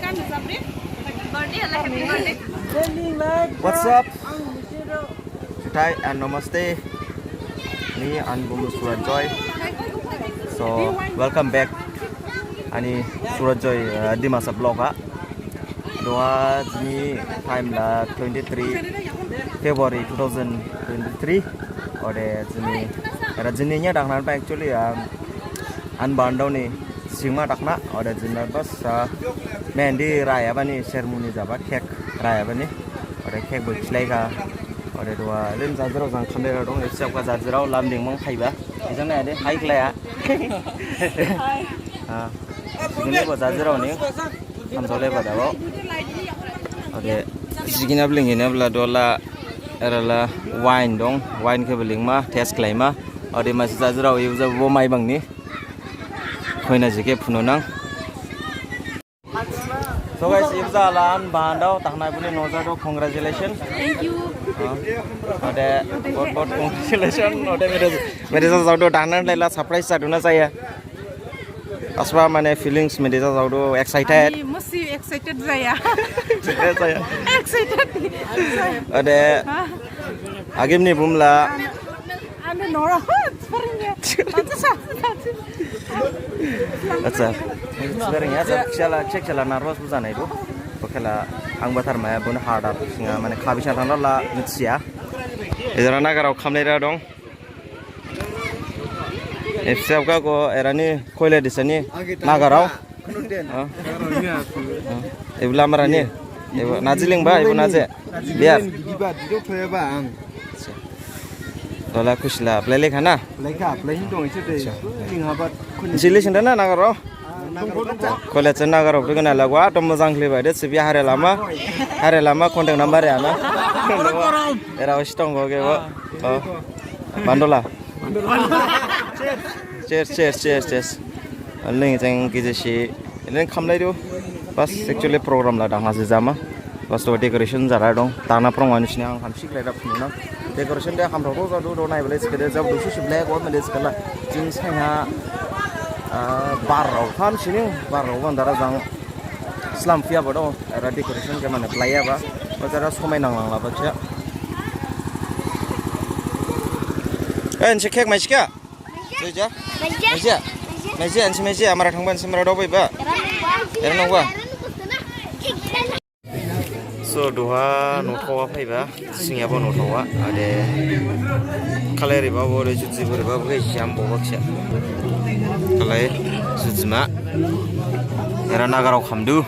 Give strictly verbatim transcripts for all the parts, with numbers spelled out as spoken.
What's up? Juthai and namaste. Ni ang bumu Surat Joy. So, welcome back. Ani Surat Joy, uh, Dimasa vlog ha. Duha jini time la twenty-three February two thousand twenty-three. Ode jini, era jini nya dakna pa actually, um, an bandau ni singma dakna. Ode jini bas, uh, mendi raya bani ceremony jaba, cake raya bani. Ode cake bo khlai kha. Ode duha lim jajirao jang khamlai dong, epsap kha jajirao lamding mong khaiba. Ijang na de hai khlaiya. Ah, jini bo jajirao ni. Hamjaolaiba dabo. Ode, jigini bling gini bla dola, erala wine dong, wine khe blingma, test khlaima. Ode masi jajirao ibu jabo maibang ni. Khoina jike phunu nang. So guys, ibu jala an bandao, taknai buli noja do, congratulations. Thank you. Ah, ode, bot bot congratulations. Ode mere, mere jajao do, dakna laila surprise jadu na jaya. Asba mane feelings mede jajao do, excited. Ani musi excited jaya. Excited jaya. Excited. Ode agim ni bumla. Ani nora. Acha. Swearing ya, acha, khala, check khala nervous bo janai do. Bo khala ang bathar maya bun hard up singa mane khabisa thangla mithiya. Ejara nagarao khamlai ra dong. Epsap kha go erani khoile disani nagarao. Ah. Ah. Ibu lamarani. Ibu naji lingba, ibu naji. Biar. Diba, didok thoyaba ang. Dola khusila, play lekha na? Play kha, play hin dong ise de. Acha. Jing habat khun. Jili sinda na nagarao? Nagarao. Khoile chen nagarao, tu kena lagwa, to mojang khlaiba de, sibi hare lama. Hare lama, contact number ya na. Era osi dong go ge bo. Oh. Bandola. Cheers, cheers, cheers, cheers. Ling jeng gijisi, ling khamlai du. Bas, actually program la dang hasi jama. Bas to decoration jara dong. Tana prong ani sini ang hamsi khlai dap nuna. Decoration de hamrao do jadu do nai bele skede jab du susi black one mele skala. Jing saiha, ah, barrao tham sini, barrao ban dara jang. Slam phiya ba dong, era decoration khe mane khlaiyaba, ba jara somai nanglang laba khe. Eh, nisi cake maisikha? Maija? Maija? Maija? Maija, nisi maija, amra thangba, nisi amra daobaiba? Era nangba? So, duha nothaoha phaiba. Singyabo nothaoha, ade khalai riba bo, ade juji bo riba bo, khe jam bo baksa. Khalai jujima. Era nagarao khamdu.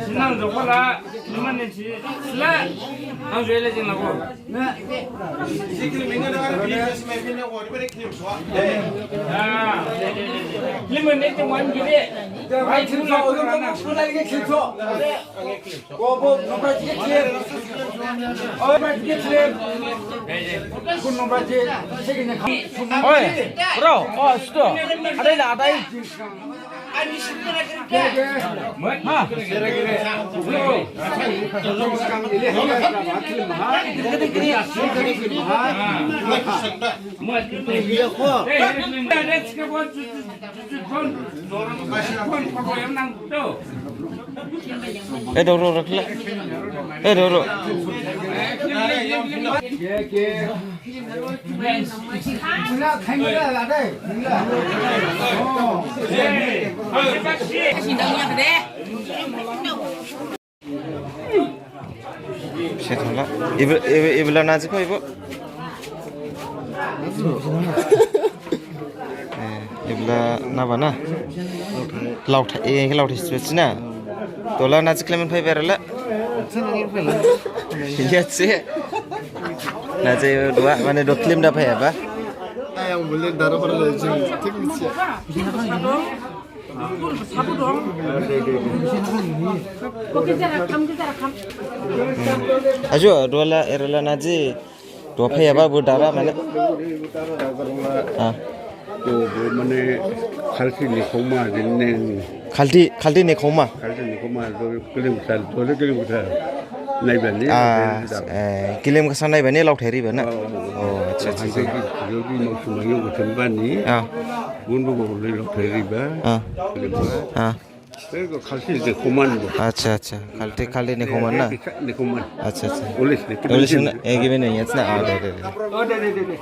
Sinang jokhola, numan nisi, sila, ang juela jeng lago. Ah, liman nisi wan gede. Ai, sila, sila. Oi, bro, oh, sto. Adai la, adai. Ha. Eh, doro, doro, khala. Eh, doro. Sethangla. Ibu, ibu, ibu la naji kho ibu. Eh, ibu la naba na? Laothai, eh, laothai sibesi na? Tola naji khlimane phaiba erala? Iya se. Naji duha, mane duha khlim da phaiyaba? Ayang bule dara pala jing, thik misi. Ajo, duha la, erala naji, duha phaiyaba bo dara mane. Ah. Bo, bo mane, khalsi ni khoma din neng. Khalti, khalti ni khoma. Khalti ni khoma, do kilim sal, do kilim sal. Naibani, ah, eh, kilim kasa naibani laothai riba na? Oh, oh, oh. Oh, accha, accha, accha. Jodi mau sumai yang kucing bani. Ah. Bun bu mau laothai riba. Ah. Kilim ba. Ah. Accha, accha. Khalti, khalti ni khoma na? Ni khoma. Accha, accha. Ulis ni. Ulis ni, eh, gibin ni, accha, ah, de, de, de.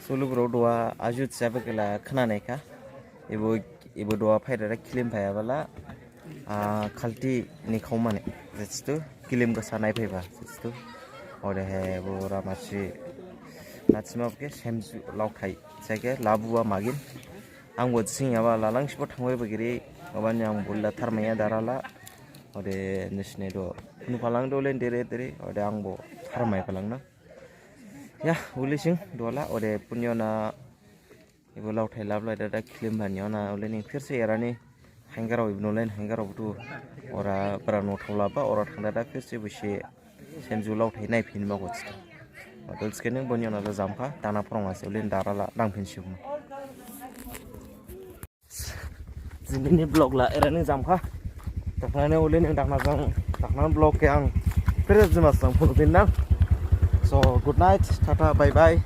Sulu bro, duha ajut siyabe kela khna naikha. Ebo, ebo duha phaidada kilim phaiya bala. Ah, khalti ni khoma ne. Jatstu, kilim kasa naiphaiba, jatstu. Odehe, bo ramasi. Natsima ke semju laothai. Sake, labuwa magin. Ang bo jising yaba lalang sibo thangwai bagiri, obani ang bo la tharmaiya darala. Ode nisine do. Nuphalang do len dere dere, ode ang bo tharmai phalang na. Ya, uli sing dola, ode punyo na, ibo laothai lablai dada kilim bani ona, ule ning phirse erani, hangarao ibnu len, hangarao butu, ora bara no thaolaba, ora thangdada phirse busi, Semju laothai naiphinma gotsi. Hotel skening boni ona la jamkha, dana phorong ase, ulen dara la dangphin sibma. Jinini vlog la erani jamkha. Dakhnane ulen dakna jang, dakna vlog ke ang. Pere jima sang phunu phin nang. So, good night, tata, bye bye.